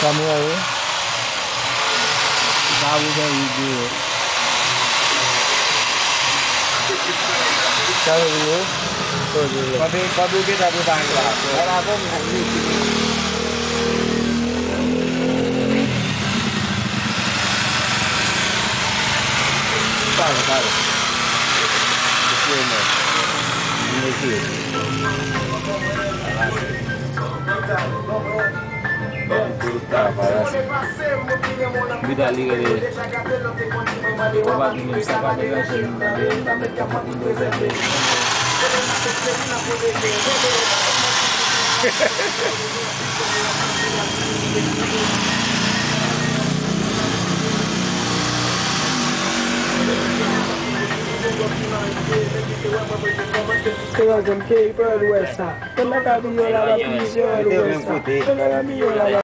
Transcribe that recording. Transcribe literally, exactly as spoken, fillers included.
Kamera yo. Sa pou fè videyo. Sa pou videyo. Pandan, pandan w gentan prepare la. Wala, bon, pale, pale. Mesye, men. Mesye. Bida li rele. Ou pa di menm sa pa deranje m, tande, m pa met kapot m bezwen peye. Ke yo zam ke pè l wè sa. Tèlman ka miyo la, la pi miyo la, wè sa. Tèlman ka miyo la, la